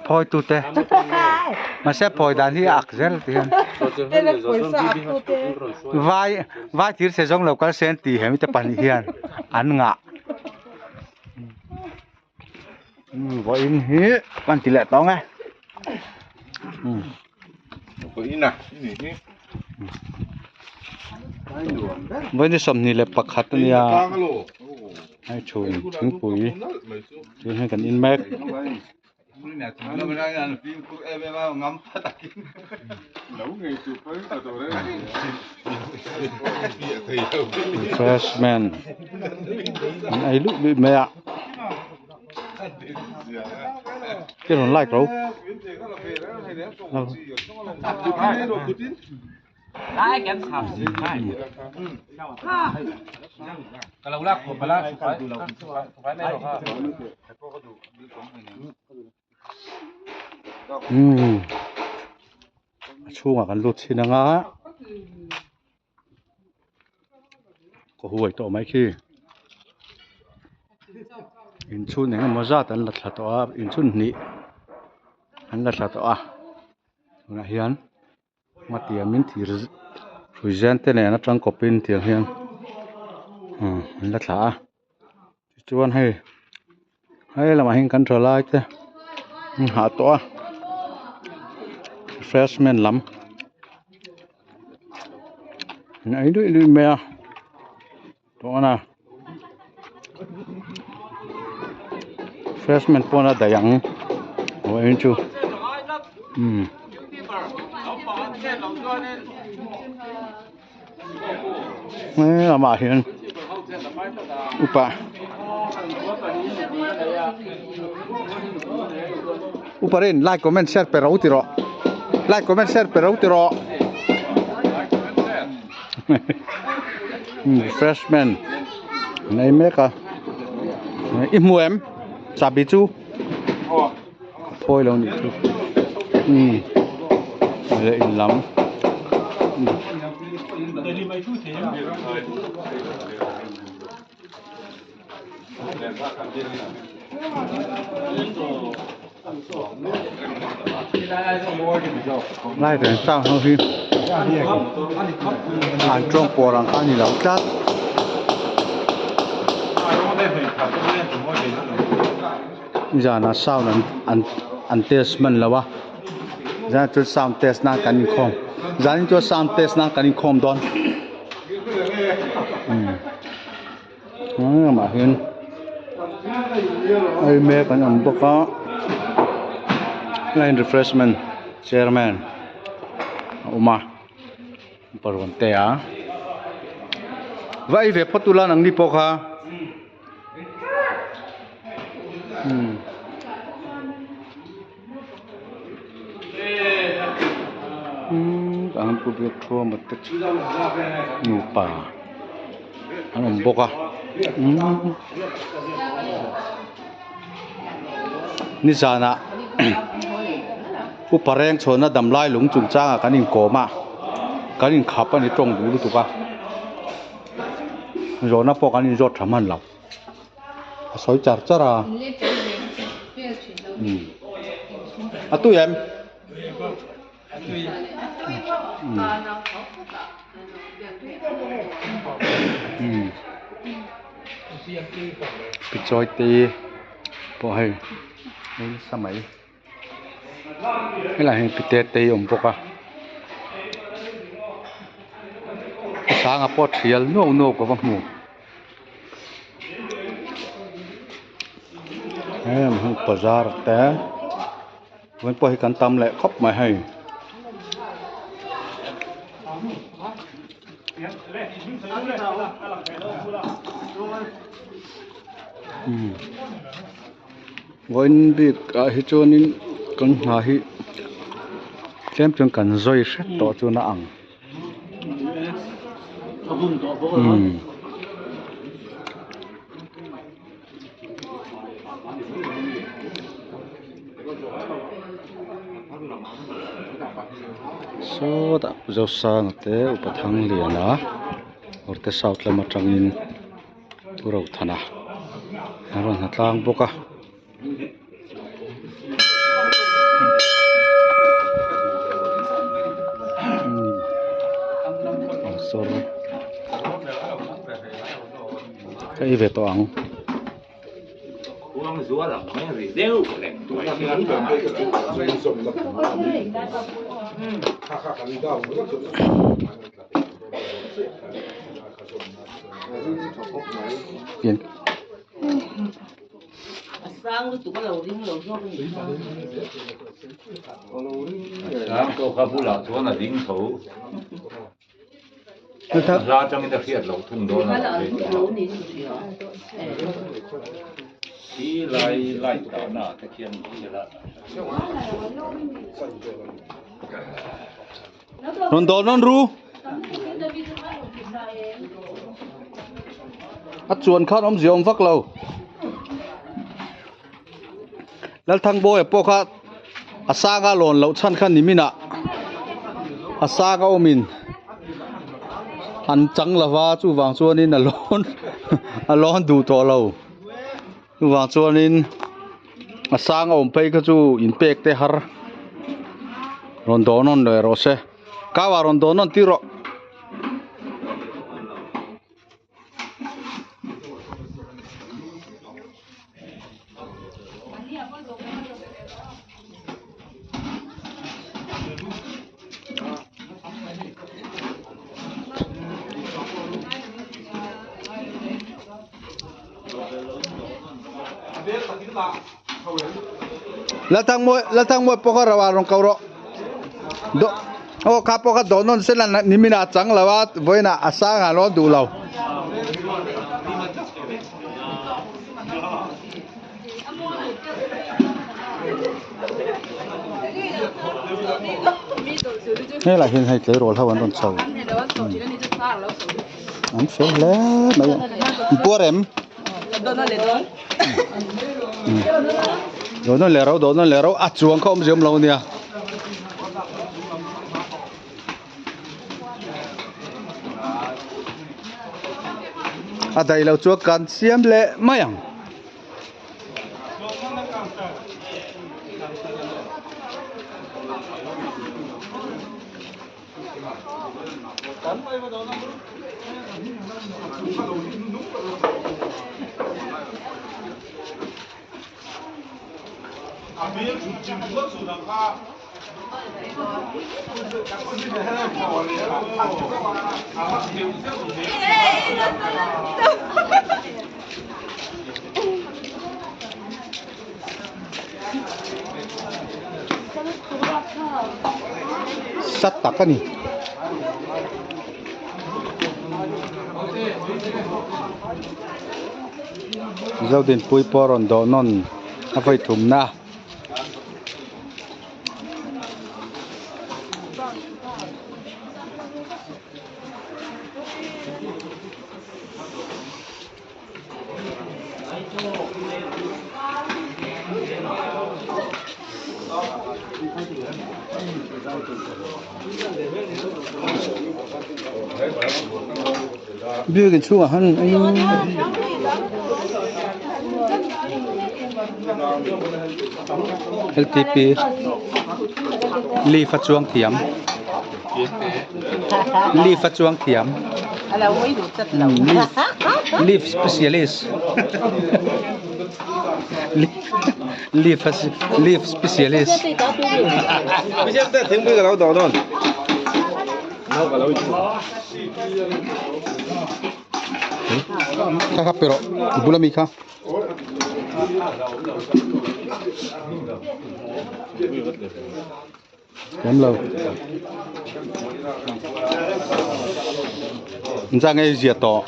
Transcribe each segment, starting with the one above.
Phawi tute mahse phawi dan hi a ak zel ti hian vai vai thir se zawng lo kal se an ti he mite pahnih hian an ngah vawiin hi kan ti leh tawng e vawiin hi 21 a nia. Hei chhun thingpui tun hian kan in mek. Refreshment an ei luih luih mai a ki rawn like ro. Umm a chhungah kan lut chhin anga ka huai tawh mai khi inchhun eng emaw zat an la thla tawh a inchhun hnih an la thla tawh a tunah hian. Hmatiamin thir hrui zen te nen atang kawpin tiang hian an la thla a tichuan hei hei lamah hian kan tha lai te an hah tawh a refreshment lam an ei luih luih mai a tawh a refreshment pawn a daih ang vawiin chu umm he lamah hian upa upa rin like comment share pe ro ti rawh like comment share pe ro ti rawh. Refreshment an ei mek a i hmu em chahbi chu phawi lo nih chu umm leh in lam Lai reng chang ho hi an tawng pawr ang kha a ni lo tlat. Nizanah sound an an an test hman lo a zanah chuan sound test nan kan inkhawm zanin chuan sound test nan kan inkhawm dawn umm. Lamah hian ei mek an awm bawk a line refreshment chairman a awm a parawn te a va ei ve phawt ula nangni pawh kha umm. Umm an pu biak thuama te chu nupa an awm bawk a umm nizanah upa reng chhuahna damlai lung chungchangah kan inkawm a kan inkhap a ni tawng duh lutuk a zawhna pawh kan inzawt tha hman lo. A sawi char char a a tui em pichawi te pawh hei hei nasa mai helaiah hian pite te a awm bawk a sanga pawh thial nuau nuau ka va hmu. Heng hi bazar te tun pawh hi kan tam leh khawp mai hei umm vawiin bik ah hi chuanin kan hna hi tlem chuan kan zawi hret tawh chuan a ang. Umm sawtah Zosanga te upa Thangliana awrte south lam atangin Pu Rothana a rawn ha tlang bawk a. Ka ei ve tawh ang. Rawn dawn rawn ru. A chuan khan awmzia awm vak lo. Lalthangbawi pawh kha a sanga lawn loh chhan kha nimin ah a sanga awmin an chang lova chuvang chuanin a lawn a lawn duh tawh lo chuvang chuanin a sanga awm phei kha chu inpek te har rawn dawn nawn leh rawh se kau ah rawn dawn nawn tir rawh. Lalthangmawi pawh kha rauh ah rawn ko rawh aw kha pawh kha dawh nawn sela nimin ah a chang lo a vawiin ah a sang ah lawn duh lo. Helai hian hei tleirawl ho an rawn chho an fel hle mai a an puar em dawh nawn leh ro dawh nawn leh ro a chuang kha awmzia awm lo ania. A daih loh chuan kan siam leh mai ang. Sat tak a ni. Zodinpui pawh a rawn dawh nawn a vawi thumna. Biakin chhungah han LTP leaf a chuang thiam leaf a chuang thiam leaf specialist leaf leaf specialist. Kha kha pe rawh i bula mi kha. Awm lo. Inzah nge i zia tawh?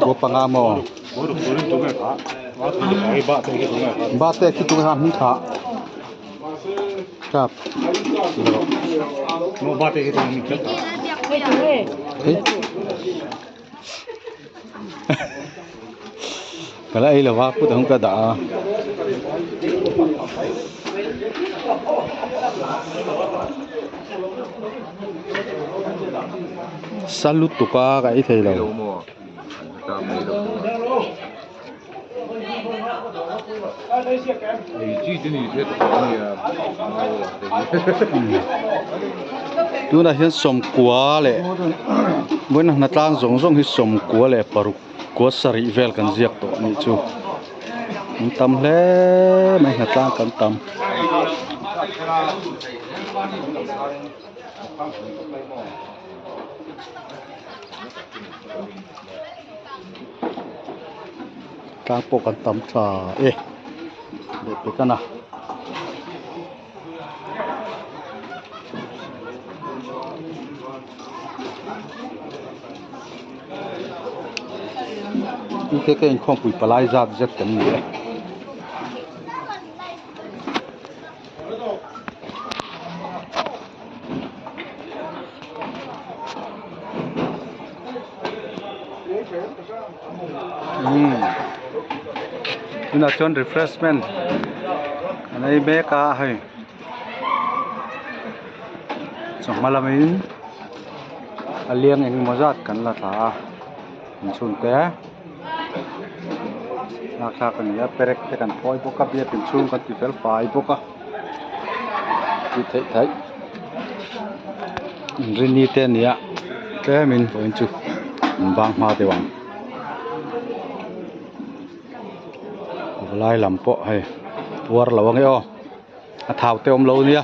Kua panga maw? Ba te khi tunge kha hming thah. Tap. Ka la ei lo va kut ang ka dah a. Sa lutuk a ka ei thei lo. Tunah hian sawmkua leh vawiin a hnatlang zawng zawng hi sawmkua leh paruk kua sarih vel kan ziak tawh a nih chu an tam hle mai hnatlang kan tam. Tlang pawh kan tam tha e leh pek a na. U K K inkhawmpui palai zat zet kan ni e. Tunah chuan refreshment an ei mek a hei chawhma lamin a liang engemaw zat kan la thla a inchhungte lak thlak a ni a perek te kan phawi bawk a biakin chhung kan ti fel fai bawk a tih theih theih inrini te a ni a tlemin vawiin chu an bang hma deuh ang lai lam pawh hei puar lo ange aw a thau te awm lo nia.